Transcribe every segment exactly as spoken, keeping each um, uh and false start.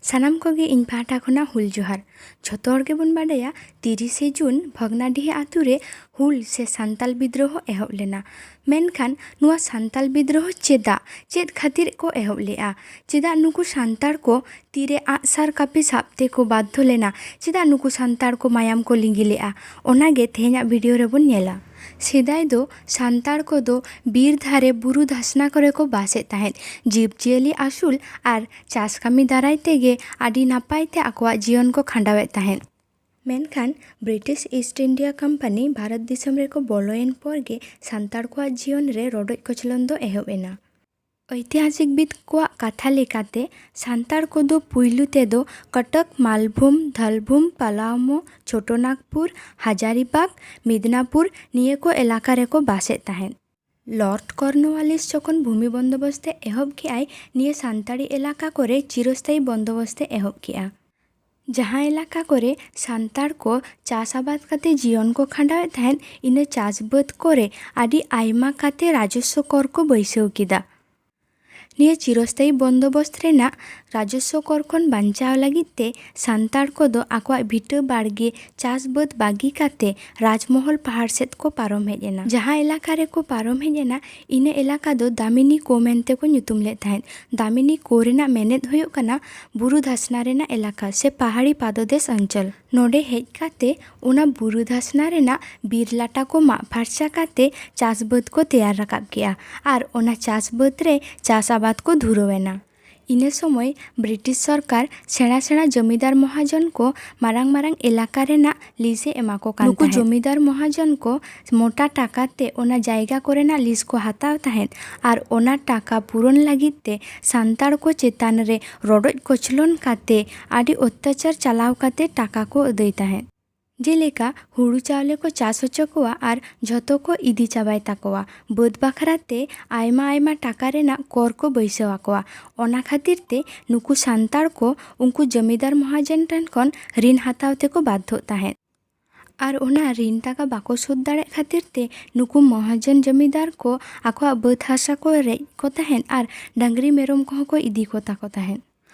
ᱥᱟᱱᱟᱢ ᱠᱚᱜᱮ ᱤᱧ ᱯᱟᱦᱴᱟ ᱠᱷᱚᱱᱟᱜ ᱦᱩᱞ ᱡᱚᱦᱟᱨ᱾ ᱡᱷᱚᱛᱚ ᱦᱚᱲ ᱜᱮᱵᱚᱱ ᱵᱟᱰᱟᱭᱟ, ᱛᱤᱨᱤᱥᱮ ᱡᱩᱱ ᱵᱷᱚᱜᱽᱱᱟᱰᱤᱦᱤ ᱟᱛᱳ ᱨᱮ ᱦᱩᱞ ᱥᱮ ᱥᱟᱱᱛᱟᱞ ᱵᱤᱫᱽᱨᱳᱦᱚ ᱮᱦᱚᱵ ᱞᱮᱱᱟ᱾ ᱢᱮᱱᱠᱷᱟᱱ ᱱᱚᱣᱟ ᱥᱟᱱᱛᱟᱞ ᱵᱤᱫᱽᱨᱳᱦᱚ ᱪᱮᱫᱟᱜ, ᱪᱮᱫ ᱠᱷᱟᱹᱛᱤᱨ ᱠᱚ ᱮᱦᱚᱵ ᱞᱮᱫᱼᱟ? ᱪᱮᱫᱟᱜ ᱱᱩᱠᱩ ᱥᱟᱱᱛᱟᱲ ᱠᱚ ᱛᱤᱨᱮ ᱟᱜᱼᱥᱟᱨ ᱠᱟᱹᱯᱤ ᱥᱟᱵ ᱛᱮᱠᱚ ᱵᱟᱫᱽᱫᱷᱚ ᱞᱮᱱᱟ? ᱪᱮᱫᱟᱜ ᱱᱩᱠᱩ ᱥᱟᱱᱛᱟᱲ ᱠᱚ ᱢᱟᱭᱟᱢ ᱠᱚ ᱞᱤᱸᱜᱤ ᱞᱮᱫᱼᱟ? ᱚᱱᱟᱜᱮ ᱛᱮᱦᱮᱧᱟᱜ ᱵᱷᱤᱰᱤᱭᱳ ᱨᱮᱵᱚᱱ ᱧᱮᱞᱟ᱾ ᱥᱮᱫᱟᱭ ᱫᱚ ᱥᱟᱱᱛᱟᱲ ᱠᱚᱫᱚ ᱵᱤᱨ ᱫᱷᱟᱨᱮ ᱵᱩᱨᱩ ᱫᱷᱟᱥᱱᱟ ᱠᱚᱨᱮ ᱠᱚ ᱵᱟᱥᱮᱫ ᱛᱟᱦᱮᱸᱫ᱾ ᱡᱤᱵᱽᱼᱡᱤᱭᱟᱹᱞᱤ ᱟᱹᱥᱩᱞ ᱟᱨ ᱪᱟᱥ ᱠᱟᱹᱢᱤ ᱫᱟᱨᱟᱭ ᱛᱮᱜᱮ ᱟᱹᱰᱤ ᱱᱟᱯᱟᱭ ᱛᱮ ᱟᱠᱚᱣᱟᱜ ᱡᱤᱭᱚᱱ ᱠᱚ ᱠᱷᱟᱸᱰᱟᱣᱮᱫ ᱛᱟᱦᱮᱸᱫ᱾ ᱢᱮᱱᱠᱷᱟᱱ British East India company Bharat ᱫᱤᱥᱚᱢ ᱨᱮᱠᱚ ᱵᱚᱞᱚᱭᱮᱱ ᱯᱚᱨ ᱜᱮ ᱥᱟᱱᱛᱟᱲ ᱠᱚᱣᱟᱜ ᱡᱤᱭᱚᱱ ᱨᱮ ᱨᱚᱰᱚᱡ ᱠᱚᱪᱞᱚᱱ ᱫᱚ ᱮᱦᱚᱵ ᱮᱱᱟ᱾ ᱳᱭᱛᱤᱦᱟᱥᱤᱠ ᱵᱤᱫ ᱠᱚᱣᱟᱜ ᱠᱟᱛᱷᱟ ᱞᱮᱠᱟᱛᱮ, ᱥᱟᱱᱛᱟᱲ ᱠᱚᱫᱚ ᱯᱩᱭᱞᱩ ᱛᱮᱫᱚ ᱠᱚᱴᱚᱠ, ᱢᱟᱞᱵᱷᱩᱢ, ᱫᱷᱟᱞᱵᱷᱩᱢ, ᱯᱟᱞᱟᱣᱢᱚ, ᱪᱷᱳᱴᱚᱱᱟᱜᱽᱯᱩᱨ, ᱦᱟᱡᱟᱨᱤᱵᱟᱜᱽ, ᱢᱤᱫᱽᱱᱟᱯᱩᱨ ᱱᱤᱭᱟᱹ ᱠᱚ ᱮᱞᱟᱠᱟ ᱨᱮᱠᱚ ᱵᱟᱥᱮᱫ ᱛᱟᱦᱮᱸᱫ᱾ ᱞᱚᱨᱰ ᱠᱚᱨᱱᱳᱣᱟᱞᱤᱥ ᱡᱚᱠᱷᱚᱱ ᱵᱷᱩᱢᱤ ᱵᱚᱱᱫᱳᱵᱚᱥᱛ ᱮ ᱮᱦᱚᱵ ᱠᱮᱜᱼᱟᱭ, ᱱᱤᱭᱟᱹ ᱥᱟᱱᱛᱟᱲᱤ ᱮᱞᱟᱠᱟ ᱠᱚᱨᱮ ᱪᱤᱨᱚᱥᱛᱷᱟᱭᱤ ᱵᱚᱱᱫᱳᱵᱚᱥᱛ ᱮ ᱮᱦᱚᱵ ᱠᱮᱜᱼᱟ᱾ ᱡᱟᱦᱟᱸ ᱮᱞᱟᱠᱟ ᱠᱚᱨᱮ ᱥᱟᱱᱛᱟᱲ ᱠᱚ ᱪᱟᱥ ᱟᱵᱟᱫ ᱠᱟᱛᱮ ᱡᱤᱭᱚᱱ ᱠᱚ ᱠᱷᱟᱸᱰᱟᱣᱮᱫ ᱛᱟᱦᱮᱸᱫ, ᱤᱱᱟᱹ ᱪᱟᱥ ᱵᱟᱹᱫᱽ ᱠᱚᱨᱮ ᱟᱹᱰᱤ ᱟᱭᱢᱟ ᱠᱟᱛᱮ ᱨᱟᱡᱚᱥᱥᱚ ᱠᱚᱨ ᱠᱚ ᱵᱟᱹᱭᱥᱟᱹᱣ ᱠᱮᱫᱟ᱾ ᱱᱤᱭᱟᱹ ᱪᱤᱨᱚᱥᱛᱷᱟᱭᱤ ᱵᱚᱱᱫᱳᱵᱚᱥᱛ ᱨᱮᱱᱟᱜ ᱨᱟᱡᱚᱥᱥᱚ ᱠᱚᱨ ᱠᱷᱚᱱ ᱵᱟᱧᱪᱟᱣ ᱞᱟᱹᱜᱤᱫ ᱛᱮ ᱥᱟᱱᱛᱟᱲ ᱠᱚᱫᱚ ᱟᱠᱚᱣᱟᱜ ᱵᱷᱤᱴᱟᱹ ᱵᱟᱲᱜᱮ ᱪᱟᱥ ᱵᱟᱹᱫᱽ ᱵᱟᱹᱜᱤ ᱠᱟᱛᱮ ᱨᱟᱡᱽᱢᱚᱦᱚᱞ ᱯᱟᱦᱟᱲ ᱥᱮᱫ ᱠᱚ ᱯᱟᱨᱚᱢ ᱦᱮᱡ ᱮᱱᱟ᱾ ᱡᱟᱦᱟᱸ ᱮᱞᱟᱠᱟ ᱨᱮᱠᱚ ᱯᱟᱨᱚᱢ ᱦᱮᱡ ᱮᱱᱟ, ᱤᱱᱟᱹ ᱮᱞᱟᱠᱟ ᱫᱚ ᱫᱟᱢᱤᱱᱤ ᱠᱚ ᱢᱮᱱᱛᱮ ᱠᱚ ᱧᱩᱛᱩᱢ ᱞᱮᱫ ᱛᱟᱦᱮᱸᱫ᱾ ᱫᱟᱢᱤᱱᱤ ᱠᱚ ᱨᱮᱱᱟᱜ ᱢᱮᱱᱮᱫ ᱦᱩᱭᱩᱜ ᱠᱟᱱᱟ ᱵᱩᱨᱩ ᱫᱷᱟᱥᱱᱟ ᱨᱮᱱᱟᱜ ᱮᱞᱟᱠᱟ ᱥᱮ ᱯᱟᱦᱟᱲᱤ ᱯᱟᱫᱚᱫᱮᱥ ᱚᱧᱪᱚᱞ᱾ ᱱᱚᱰᱮ ᱦᱮᱡ ᱠᱟᱛᱮ ᱚᱱᱟ ᱵᱩᱨᱩ ᱫᱷᱟᱥᱱᱟ ᱨᱮᱱᱟᱜ ᱵᱤᱨ ᱞᱟᱴᱟ ᱠᱚ ᱢᱟᱜ ᱯᱷᱟᱨᱪᱟ ᱠᱟᱛᱮ ᱪᱟᱥ ᱵᱟᱹᱫᱽ ᱠᱚ ᱛᱮᱭᱟᱨ ᱨᱟᱠᱟᱵ ᱠᱮᱜᱼᱟ ᱟᱨ ᱚᱱᱟ ᱪᱟᱥ ᱵᱟᱹᱫᱽ ᱨᱮ ᱪᱟᱥ ᱟᱵᱟᱫ ᱠᱚ ᱫᱷᱩᱨᱟᱹᱣ ᱮᱱᱟ᱾ ᱤᱱᱟᱹ ᱥᱚᱢᱚᱭ ᱵᱨᱤᱴᱤᱥ ᱥᱚᱨᱠᱟᱨ ᱥᱮᱬᱟ ᱥᱮᱬᱟ ᱡᱚᱢᱤᱫᱟᱨ ᱢᱚᱦᱟᱡᱚᱱ ᱠᱚ ᱢᱟᱨᱟᱝ ᱢᱟᱨᱟᱝ ᱮᱞᱟᱠᱟ ᱨᱮᱱᱟᱜ ᱞᱤᱡ ᱮ ᱮᱢᱟ ᱠᱚ ᱠᱟᱱ ᱱᱩᱠᱩ ᱛᱟᱦᱮᱸᱫ᱾ ᱡᱚᱢᱤᱫᱟᱨ ᱢᱚᱦᱟᱡᱚᱱ ᱠᱚ ᱢᱚᱴᱟ ᱴᱟᱠᱟ ᱛᱮ ᱚᱱᱟ ᱡᱟᱭᱜᱟ ᱠᱚᱨᱮᱱᱟᱜ ᱞᱤᱡ ᱠᱚ ᱦᱟᱛᱟᱣ ᱛᱟᱦᱮᱸᱫ ᱟᱨ ᱚᱱᱟ ᱴᱟᱠᱟ ᱯᱩᱨᱚᱱ ᱞᱟᱹᱜᱤᱫ ᱛᱮ ᱥᱟᱱᱛᱟᱲ ᱠᱚ ᱪᱮᱛᱟᱱ ᱨᱮ ᱨᱚᱰᱚᱡ ᱠᱚᱪᱞᱚᱱ ᱠᱟᱛᱮ ᱟᱹᱰᱤ ᱚᱛᱛᱟᱪᱟᱨ ᱪᱟᱞᱟᱣ ᱠᱟᱛᱮ ᱴᱟᱠᱟ ᱠᱚ ᱟᱹᱫᱟᱹᱭ ᱛᱟᱦᱮᱸᱫ᱾ ᱡᱮᱞᱮᱠᱟ ᱦᱩᱲᱩ ᱪᱟᱣᱞᱮ ᱠᱚ ᱪᱟᱥ ᱦᱚᱪᱚ ᱠᱚᱣᱟ ᱟᱨ ᱡᱷᱚᱛᱚ ᱠᱚ ᱤᱫᱤ ᱪᱟᱵᱟᱭ ᱛᱟᱠᱚᱣᱟ᱾ ᱵᱟᱹᱫᱽ ᱵᱟᱠᱷᱨᱟ ᱛᱮ ᱟᱭᱢᱟ ᱟᱭᱢᱟ ᱴᱟᱠᱟ ᱨᱮᱱᱟᱜ ᱠᱚᱨ ᱠᱚ ᱵᱟᱹᱭᱥᱟᱹᱣ ᱟᱠᱚᱣᱟ᱾ ᱚᱱᱟ ᱠᱷᱟᱹᱛᱤᱨ ᱛᱮ ᱱᱩᱠᱩ ᱥᱟᱱᱛᱟᱲ ᱠᱚ ᱩᱱᱠᱩ ᱡᱚᱢᱤᱫᱟᱨ ᱢᱚᱦᱟᱡᱚᱱ ᱴᱷᱮᱱ ᱠᱷᱚᱱ ᱨᱤᱱ ᱦᱟᱛᱟᱣ ᱛᱮᱠᱚ ᱵᱟᱫᱽᱫᱷᱚᱜ ᱛᱟᱦᱮᱸᱫ᱾ ᱟᱨ ᱚᱱᱟ ᱨᱤᱱ ᱴᱟᱠᱟ ᱵᱟᱠᱚ ᱥᱳᱫᱷ ᱫᱟᱲᱮᱭᱟᱜ ᱠᱷᱟᱹᱛᱤᱨ ᱛᱮ ᱱᱩᱠᱩ ᱢᱚᱦᱟᱡᱚᱱ ᱡᱚᱢᱤᱫᱟᱨ ᱠᱚ ᱟᱠᱚᱣᱟᱜ ᱵᱟᱹᱫᱽ ᱦᱟᱥᱟ ᱠᱚ ᱨᱮᱡ ᱠᱚ ᱛᱟᱦᱮᱸᱫ ᱟᱨ ᱰᱟᱹᱝᱨᱤ ᱢᱮᱨᱚᱢ ᱠᱚᱦᱚᱸ ᱠᱚ ᱤᱫᱤ ᱠᱚ ᱛᱟᱠᱚ ᱛᱟᱦᱮᱸᱫ᱾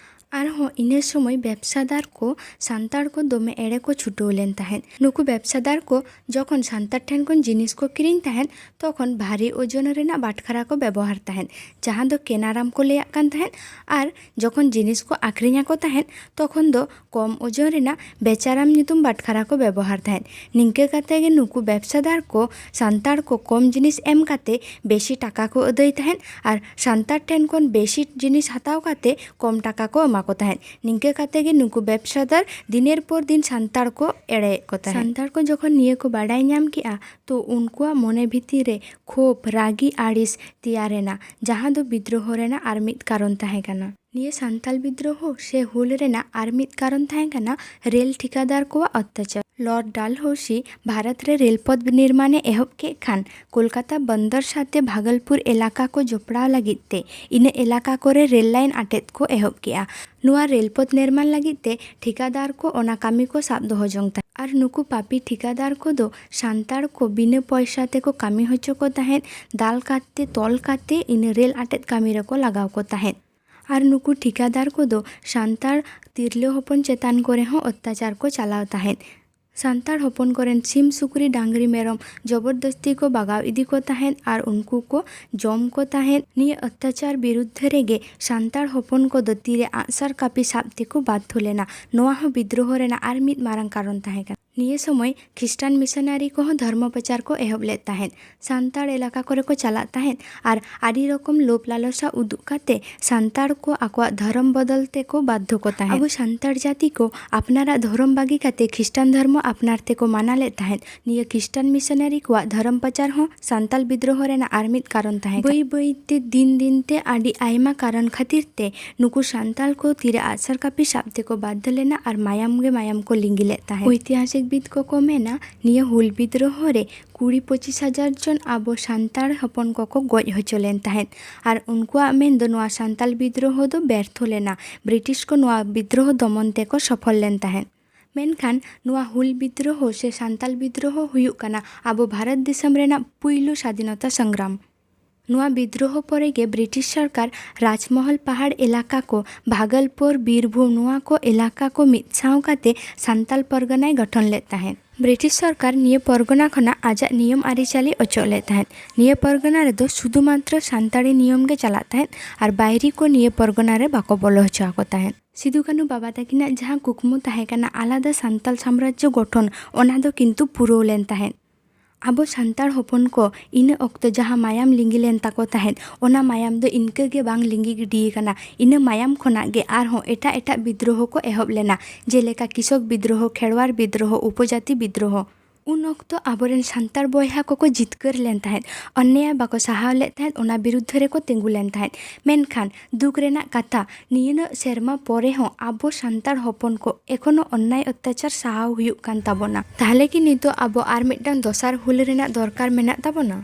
ᱟᱨᱦᱚᱸ ᱤᱱᱟᱹ ᱥᱚᱢᱚᱭ ᱵᱮᱵᱽᱥᱟᱫᱟᱨ ᱠᱚ ᱥᱟᱱᱛᱟᱲ ᱠᱚ ᱫᱚᱢᱮ ᱮᱲᱮ ᱠᱚ ᱪᱷᱩᱴᱟᱹᱣ ᱞᱮᱱ ᱛᱟᱦᱮᱸᱫ᱾ ᱱᱩᱠᱩ ᱵᱮᱵᱽᱥᱟᱫᱟᱨ ᱠᱚ ᱡᱚᱠᱷᱚᱱ ᱥᱟᱱᱛᱟᱲ ᱴᱷᱮᱱ ᱠᱷᱚᱱ ᱡᱤᱱᱤᱥ ᱠᱚ ᱠᱤᱨᱤᱧ ᱛᱟᱦᱮᱸᱫ, ᱛᱚᱠᱷᱚᱱ ᱵᱷᱟᱨᱤ ᱳᱡᱚᱱ ᱨᱮᱱᱟᱜ ᱵᱟᱴᱠᱷᱟᱨᱟ ᱠᱚ ᱵᱮᱵᱚᱦᱟᱨ ᱛᱟᱦᱮᱸᱫ, ᱡᱟᱦᱟᱸ ᱫᱚ ᱠᱮᱱᱟᱨᱟᱢ ᱠᱚ ᱞᱟᱹᱭᱟᱜ ᱠᱟᱱ ᱛᱟᱦᱮᱸᱫ᱾ ᱟᱨ ᱡᱚᱠᱷᱚᱱ ᱡᱤᱱᱤᱥ ᱠᱚ ᱟᱠᱷᱨᱤᱧ ᱟᱠᱚ ᱛᱟᱦᱮᱸᱫ, ᱛᱚᱠᱷᱚᱱ ᱫᱚ ᱠᱚᱢ ᱳᱡᱚᱱ ᱨᱮᱱᱟᱜ ᱵᱮᱪᱟᱨᱟᱢ ᱧᱩᱛᱩᱢ ᱵᱟᱴᱠᱷᱟᱨᱟ ᱠᱚ ᱵᱮᱵᱚᱦᱟᱨ ᱛᱟᱦᱮᱸᱫ᱾ ᱱᱤᱝᱠᱟᱹ ᱠᱟᱛᱮ ᱜᱮ ᱱᱩᱠᱩ ᱵᱮᱵᱽᱥᱟᱫᱟᱨ ᱠᱚ ᱥᱟᱱᱛᱟᱲ ᱠᱚ ᱠᱚᱢ ᱡᱤᱱᱤᱥ ᱮᱢ ᱠᱟᱛᱮ ᱵᱮᱥᱤ ᱴᱟᱠᱟ ᱠᱚ ᱟᱹᱫᱟᱹᱭ ᱛᱟᱦᱮᱸᱫ ᱟᱨ ᱥᱟᱱᱛᱟᱲ ᱴᱷᱮᱱ ᱠᱷᱚᱱ ᱵᱮᱥᱤ ᱡᱤᱱᱤᱥ ᱦᱟᱛᱟᱣ ᱠᱟᱛᱮ ᱠᱚᱢ ᱴᱟᱠᱟ ᱠᱚ ᱮᱢᱟ ᱠᱚ ᱛᱟᱦᱮᱸᱫ᱾ ᱱᱤᱝᱠᱟᱹ ᱠᱟᱛᱮ ᱜᱮ ᱱᱩᱠᱩ ᱵᱮᱵᱽᱥᱟᱫᱟᱨ ᱫᱤᱱᱮᱨ ᱯᱚᱨ ᱫᱤᱱ ᱥᱟᱱᱛᱟᱲ ᱠᱚ ᱮᱲᱮᱭᱮᱫ ᱠᱚ ᱛᱟᱦᱮᱸᱫ᱾ ᱥᱟᱱᱛᱟᱲ ᱠᱚ ᱡᱚᱠᱷᱚᱱ ᱱᱤᱭᱟᱹ ᱠᱚ ᱵᱟᱰᱟᱭ ᱧᱟᱢ ᱠᱮᱜᱼᱟ, ᱛᱚ ᱩᱱᱠᱩᱣᱟᱜ ᱢᱚᱱᱮ ᱵᱷᱤᱛᱤᱨ ᱨᱮ ᱠᱷᱳᱵᱽ, ᱨᱟᱹᱜᱤ, ᱟᱹᱲᱤᱥ ᱛᱮᱭᱟᱨ ᱮᱱᱟ, ᱡᱟᱦᱟᱸ ᱫᱚ ᱵᱤᱫᱽᱨᱳᱦᱚ ᱨᱮᱱᱟᱜ ᱟᱨ ᱢᱤᱫ ᱠᱟᱨᱚᱱ ᱛᱟᱦᱮᱸ ᱠᱟᱱᱟ᱾ ᱱᱤᱭᱟᱹ ᱥᱟᱱᱛᱟᱞ ᱵᱤᱫᱽᱨᱳᱦᱚ ᱥᱮ ᱦᱩᱞ ᱨᱮᱱᱟᱜ ᱟᱨ ᱢᱤᱫ ᱠᱟᱨᱚᱱ ᱛᱟᱦᱮᱸ ᱠᱟᱱᱟ ᱨᱮᱞ ᱴᱷᱤᱠᱟᱫᱟᱨ ᱠᱚᱣᱟᱜ ᱚᱛᱛᱟᱪᱟᱨ᱾ ᱞᱚᱨᱰ ᱰᱟᱞᱦᱳᱥᱤ ᱵᱷᱟᱨᱚᱛ ᱨᱮ ᱨᱮᱞᱯᱚᱛ ᱱᱤᱨᱢᱟᱱᱮ ᱮᱦᱚᱵ ᱠᱮᱫ ᱠᱷᱟᱱ, ᱠᱳᱞᱠᱟᱛᱟ ᱵᱚᱱᱫᱚᱨ ᱥᱟᱶᱛᱮ ᱵᱷᱟᱜᱚᱞᱯᱩᱨ ᱮᱞᱟᱠᱟ ᱠᱚ ᱡᱚᱯᱲᱟᱣ ᱞᱟᱹᱜᱤᱫ ᱛᱮ ᱤᱱᱟᱹ ᱮᱞᱟᱠᱟ ᱠᱚᱨᱮ ᱨᱮᱞ ᱞᱟᱭᱤᱱ ᱟᱴᱮᱫ ᱠᱚ ᱮᱦᱚᱵ ᱠᱮᱜᱼᱟ᱾ ᱱᱚᱣᱟ ᱨᱮᱞᱯᱚᱛ ᱱᱤᱨᱢᱟᱱ ᱞᱟᱹᱜᱤᱫ ᱛᱮ ᱴᱷᱤᱠᱟᱫᱟᱨ ᱠᱚ ᱚᱱᱟ ᱠᱟᱹᱢᱤ ᱠᱚ ᱥᱟᱵ ᱫᱚᱦᱚ ᱡᱚᱝ ᱛᱟᱦᱮᱸᱫ᱾ ᱟᱨ ᱱᱩᱠᱩ ᱯᱟᱯᱤ ᱴᱷᱤᱠᱟᱫᱟᱨ ᱠᱚᱫᱚ ᱥᱟᱱᱛᱟᱲ ᱠᱚ ᱵᱤᱱᱟᱹ ᱯᱚᱭᱥᱟ ᱛᱮᱠᱚ ᱠᱟᱹᱢᱤ ᱦᱚᱪᱚ ᱠᱚ ᱛᱟᱦᱮᱸᱫ, ᱫᱟᱞ ᱠᱟᱛᱮ, ᱛᱚᱞ ᱠᱟᱛᱮ ᱤᱱᱟᱹ ᱨᱮᱞ ᱟᱴᱮᱫ ᱠᱟᱹᱢᱤ ᱨᱮᱠᱚ ᱞᱟᱜᱟᱣ ᱠᱚ ᱛᱟᱦᱮᱸᱫ᱾ ᱟᱨ ᱱᱩᱠᱩ ᱴᱷᱤᱠᱟᱫᱟᱨ ᱠᱚᱫᱚ ᱥᱟᱱᱛᱟᱲ ᱛᱤᱨᱞᱟᱹ ᱦᱚᱯᱚᱱ ᱪᱮᱛᱟᱱ ᱠᱚᱨᱮ ᱦᱚᱸ ᱚᱛᱛᱟᱪᱟᱨ ᱠᱚ ᱪᱟᱞᱟᱣ ᱛᱟᱦᱮᱸᱫ᱾ ᱥᱟᱱᱛᱟᱲ ᱦᱚᱯᱚᱱ ᱠᱚᱨᱮᱱ ᱥᱤᱢ, ᱥᱩᱠᱨᱤ, ᱰᱟᱝᱨᱤ, ᱢᱮᱨᱚᱢ ᱡᱚᱵᱚᱨᱫᱚᱥᱛᱤ ᱠᱚ ᱵᱟᱜᱟᱣ ᱤᱫᱤ ᱠᱚ ᱛᱟᱦᱮᱸᱫ ᱟᱨ ᱩᱱᱠᱩ ᱠᱚ ᱡᱚᱢ ᱠᱚ ᱛᱟᱦᱮᱸᱫ᱾ ᱱᱤᱭᱟᱹ ᱚᱛᱛᱟᱪᱟᱨ ᱵᱤᱨᱩᱫᱽᱫᱷ ᱨᱮᱜᱮ ᱥᱟᱱᱛᱟᱲ ᱦᱚᱯᱚᱱ ᱠᱚᱫᱚ ᱛᱤᱨᱮ ᱟᱜᱼᱥᱟᱨ ᱠᱟᱹᱯᱤ ᱥᱟᱵ ᱛᱮᱠᱚ ᱵᱟᱫᱽᱫᱷᱚ ᱞᱮᱱᱟ᱾ ᱱᱚᱣᱟ ᱦᱚᱸ ᱵᱤᱫᱽᱨᱳᱦᱚ ᱨᱮᱱᱟᱜ ᱟᱨ ᱢᱤᱫ ᱢᱟᱨᱟᱝ ᱠᱟᱨᱚᱱ ᱛᱟᱦᱮᱸ ᱠᱟᱱᱟ᱾ ᱱᱤᱭᱟᱹ ᱥᱚᱢᱚᱭ ᱠᱷᱨᱤᱥᱴᱟᱱ ᱢᱤᱥᱚᱱᱟᱨᱤ ᱠᱚᱦᱚᱸ ᱫᱷᱚᱨᱢᱚ ᱯᱨᱚᱪᱟᱨ ᱠᱚ ᱮᱦᱚᱵ ᱞᱮᱫ ᱛᱟᱦᱮᱸᱫ᱾ ᱥᱟᱱᱛᱟᱲ ᱮᱞᱟᱠᱟ ᱠᱚᱨᱮ ᱠᱚ ᱪᱟᱞᱟᱜ ᱛᱟᱦᱮᱸᱫ ᱟᱨ ᱟᱹᱰᱤ ᱨᱚᱠᱚᱢ ᱞᱳᱵᱷ ᱞᱟᱞᱚᱥᱟ ᱩᱫᱩᱜ ᱠᱟᱛᱮ ᱥᱟᱱᱛᱟᱲ ᱠᱚ ᱟᱠᱚᱣᱟᱜ ᱫᱷᱚᱨᱚᱢ ᱵᱚᱫᱚᱞ ᱛᱮᱠᱚ ᱵᱟᱫᱽᱫᱷᱚ ᱠᱚ ᱛᱟᱦᱮᱸᱫ᱾ ᱟᱵᱚ ᱥᱟᱱᱛᱟᱲ ᱡᱟᱹᱛᱤ ᱠᱚ ᱟᱯᱱᱟᱨᱟᱜ ᱫᱷᱚᱨᱚᱢ ᱵᱟᱹᱜᱤ ᱠᱟᱛᱮ ᱠᱷᱨᱤᱥᱴᱟᱱ ᱫᱷᱚᱨᱢᱚ ᱟᱯᱱᱟᱨ ᱛᱮᱠᱚ ᱢᱟᱱᱟ ᱞᱮᱫ ᱛᱟᱦᱮᱸᱫ᱾ ᱱᱤᱭᱟᱹ ᱠᱷᱨᱤᱥᱴᱟᱱ ᱢᱤᱥᱚᱱᱟᱨᱤ ᱠᱚᱣᱟᱜ ᱫᱷᱚᱨᱚᱢ ᱯᱨᱚᱪᱟᱨ ᱦᱚᱸ ᱥᱟᱱᱛᱟᱞ ᱵᱤᱫᱽᱨᱳᱦᱚ ᱨᱮᱱᱟᱜ ᱟᱨ ᱢᱤᱫ ᱠᱟᱨᱚᱱ ᱛᱟᱦᱮᱸ ᱠᱟᱱᱟ᱾ ᱵᱟᱹᱭ ᱵᱟᱹᱭ ᱛᱮ ᱫᱤᱱ ᱫᱤᱱ ᱛᱮ ᱟᱹᱰᱤ ᱟᱭᱢᱟ ᱠᱟᱨᱚᱱ ᱠᱷᱟᱹᱛᱤᱨ ᱛᱮ ᱱᱩᱠᱩ ᱥᱟᱱᱛᱟᱞ ᱠᱚ ᱛᱤᱨᱮ ᱟᱜᱼᱥᱟᱨ ᱠᱟᱹᱯᱤ ᱥᱟᱵ ᱛᱮᱠᱚ ᱵᱟᱫᱽᱫᱷᱚ ᱞᱮᱱᱟ ᱟᱨ ᱢᱟᱭᱟᱢ ᱜᱮ ᱢᱟᱭᱟᱢ ᱠᱚ ᱞᱤᱸᱜᱤ ᱞᱮᱫ ᱛᱟᱦᱮᱸᱫ᱾ ᱳᱭᱛᱤᱦᱟᱥᱤᱠ ᱵᱤᱫ ᱠᱚᱠᱚ ᱢᱮᱱᱟ, ᱱᱤᱭᱟᱹ ᱦᱩᱞ ᱵᱤᱫᱽᱨᱳᱦᱚ ᱨᱮ ᱠᱩᱲᱤ ᱯᱚᱸᱪᱤᱥ ᱦᱟᱡᱟᱨ ᱡᱚᱱ ᱟᱵᱚ ᱥᱟᱱᱛᱟᱲ ᱦᱚᱯᱚᱱ ᱠᱚᱠᱚ ᱜᱚᱡ ᱦᱚᱪᱚ ᱞᱮᱱ ᱛᱟᱦᱮᱸᱫ᱾ ᱟᱨ ᱩᱱᱠᱩᱣᱟᱜ ᱢᱮᱱ ᱫᱚ ᱱᱚᱣᱟ ᱥᱟᱱᱛᱟᱞ ᱵᱤᱫᱽᱨᱳᱦᱚ ᱫᱚ ᱵᱮᱨᱛᱷᱚ ᱞᱮᱱᱟ, ᱵᱨᱤᱴᱤᱥ ᱠᱚ ᱱᱚᱣᱟ ᱵᱤᱫᱽᱨᱳᱦᱚ ᱫᱚᱢᱚᱱ ᱛᱮᱠᱚ ᱥᱚᱯᱷᱚᱞ ᱞᱮᱱ ᱛᱟᱦᱮᱸᱫ᱾ ᱢᱮᱱᱠᱷᱟᱱ ᱱᱚᱣᱟ ᱦᱩᱞ ᱵᱤᱫᱽᱨᱳᱦᱚ ᱥᱮ ᱥᱟᱱᱛᱟᱞ ᱵᱤᱫᱽᱨᱳᱦᱚ ᱦᱩᱭᱩᱜ ᱠᱟᱱᱟ ᱟᱵᱚ ᱵᱷᱟᱨᱚᱛ ᱫᱤᱥᱚᱢ ᱨᱮᱱᱟᱜ ᱯᱩᱭᱞᱩ ᱥᱟᱫᱷᱤᱱᱚᱛᱟ ᱥᱚᱝᱜᱨᱟᱢ᱾ ᱱᱚᱣᱟ ᱵᱤᱫᱽᱨᱳᱦᱚ ᱯᱚᱨᱮ ᱜᱮ ᱵᱨᱤᱴᱤᱥ ᱥᱚᱨᱠᱟᱨ ᱨᱟᱡᱽᱢᱚᱦᱚᱞ ᱯᱟᱦᱟᱲ ᱮᱞᱟᱠᱟ ᱠᱚ, ᱵᱷᱟᱜᱚᱞᱯᱩᱨ, ᱵᱤᱨᱵᱷᱩᱢ, ᱱᱚᱣᱟ ᱠᱚ ᱮᱞᱟᱠᱟ ᱠᱚ ᱢᱤᱫ ᱥᱟᱶ ᱠᱟᱛᱮ ᱥᱟᱱᱛᱟᱞ ᱯᱚᱨᱜᱚᱱᱟᱭ ᱜᱚᱴᱷᱚᱱ ᱞᱮᱫ ᱛᱟᱦᱮᱸᱫ᱾ ᱵᱨᱤᱴᱤᱥ ᱥᱚᱨᱠᱟᱨ ᱱᱤᱭᱟᱹ ᱯᱚᱨᱜᱚᱱᱟ ᱠᱷᱚᱱᱟᱜ ᱟᱡᱟᱜ ᱱᱤᱭᱚᱢ ᱟᱹᱨᱤᱪᱟᱹᱞᱤ ᱚᱪᱚᱜ ᱞᱮᱫ ᱛᱟᱦᱮᱸᱫ᱾ ᱱᱤᱭᱟᱹ ᱯᱚᱨᱜᱚᱱᱟ ᱨᱮᱫᱚ ᱥᱩᱫᱷᱩ ᱢᱟᱛᱨᱚ ᱥᱟᱱᱛᱟᱲᱤ ᱱᱤᱭᱚᱢ ᱜᱮ ᱪᱟᱞᱟᱜ ᱛᱟᱦᱮᱸᱫ ᱟᱨ ᱵᱟᱭᱨᱤ ᱠᱚ ᱱᱤᱭᱟᱹ ᱯᱚᱨᱜᱚᱱᱟ ᱨᱮ ᱵᱟᱠᱚ ᱵᱚᱞᱚ ᱦᱚᱪᱚ ᱟᱠᱚ ᱛᱟᱦᱮᱸᱫ᱾ ᱥᱤᱫᱩ ᱠᱟᱹᱱᱦᱩ ᱵᱟᱵᱟ ᱛᱟᱹᱠᱤᱱᱟᱜ ᱡᱟᱦᱟᱸ ᱠᱩᱠᱢᱩ ᱛᱟᱦᱮᱸ ᱠᱟᱱᱟ ᱟᱞᱟᱫᱟ ᱥᱟᱱᱛᱟᱞ ᱥᱟᱢᱨᱟᱡᱽᱡᱚ ᱜᱚᱴᱷᱚᱱ, ᱚᱱᱟ ᱫᱚ ᱠᱤᱱᱛᱩ ᱯᱩᱨᱟᱹᱣ ᱞᱮᱱ ᱛᱟᱦᱮᱸᱫ᱾ ᱟᱵᱚ ᱥᱟᱱᱛᱟᱲ ᱦᱚᱯᱚᱱ ᱠᱚ ᱤᱱᱟᱹ ᱚᱠᱛᱚ ᱡᱟᱦᱟᱸ ᱢᱟᱭᱟᱢ ᱞᱤᱸᱜᱤ ᱞᱮᱱ ᱛᱟᱠᱚ ᱛᱟᱦᱮᱸᱫ, ᱚᱱᱟ ᱢᱟᱭᱟᱢ ᱫᱚ ᱤᱱᱠᱟᱹ ᱜᱮ ᱵᱟᱝ ᱞᱤᱸᱜᱤ ᱜᱤᱰᱤ ᱟᱠᱟᱱᱟ᱾ ᱤᱱᱟᱹ ᱢᱟᱭᱟᱢ ᱠᱷᱚᱱᱟᱜ ᱜᱮ ᱟᱨᱦᱚᱸ ᱮᱴᱟᱜ ᱮᱴᱟᱜ ᱵᱤᱫᱽᱨᱳᱦᱚ ᱠᱚ ᱮᱦᱚᱵ ᱞᱮᱱᱟ, ᱡᱮᱞᱮᱠᱟ ᱠᱤᱥᱚᱠ ᱵᱤᱫᱽᱨᱳᱦᱚ, ᱠᱷᱮᱨᱣᱟᱲ ᱵᱤᱫᱽᱨᱳᱦᱚ, ᱩᱯᱚᱡᱟᱛᱤ ᱵᱤᱫᱽᱨᱳᱦᱚ᱾ ᱩᱱ ᱚᱠᱛᱚ ᱟᱵᱚᱨᱮᱱ ᱥᱟᱱᱛᱟᱲ ᱵᱚᱭᱦᱟ ᱠᱚᱠᱚ ᱡᱤᱛᱠᱟᱹᱨ ᱞᱮᱱ ᱛᱟᱦᱮᱸᱫ, ᱚᱱᱱᱮᱭᱟ ᱵᱟᱠᱚ ᱥᱟᱦᱟᱣ ᱞᱮᱫ ᱛᱟᱦᱮᱸᱫ, ᱚᱱᱟ ᱵᱤᱨᱩᱫᱽᱫᱷᱚ ᱨᱮᱠᱚ ᱛᱤᱸᱜᱩ ᱞᱮᱱ ᱛᱟᱦᱮᱸᱫ᱾ ᱢᱮᱱᱠᱷᱟᱱ ᱫᱩᱠ ᱨᱮᱱᱟᱜ ᱠᱟᱛᱷᱟ, ᱱᱤᱭᱟᱹᱱᱟᱹᱜ ᱥᱮᱨᱢᱟ ᱯᱚᱨᱮ ᱦᱚᱸ ᱟᱵᱚ ᱥᱟᱱᱛᱟᱲ ᱦᱚᱯᱚᱱ ᱠᱚ ᱮᱠᱷᱚᱱᱳ ᱚᱱᱱᱟᱭ ᱚᱛᱛᱟᱪᱟᱨ ᱥᱟᱦᱟᱣ ᱦᱩᱭᱩᱜ ᱠᱟᱱ ᱛᱟᱵᱚᱱᱟ᱾ ᱛᱟᱦᱞᱮ ᱠᱤ ᱱᱤᱛᱚᱜ ᱟᱵᱚ ᱟᱨ ᱢᱤᱫᱴᱟᱝ ᱫᱚᱥᱟᱨ ᱦᱩᱞ ᱨᱮᱱᱟᱜ ᱫᱚᱨᱠᱟᱨ ᱢᱮᱱᱟᱜ ᱛᱟᱵᱚᱱᱟ?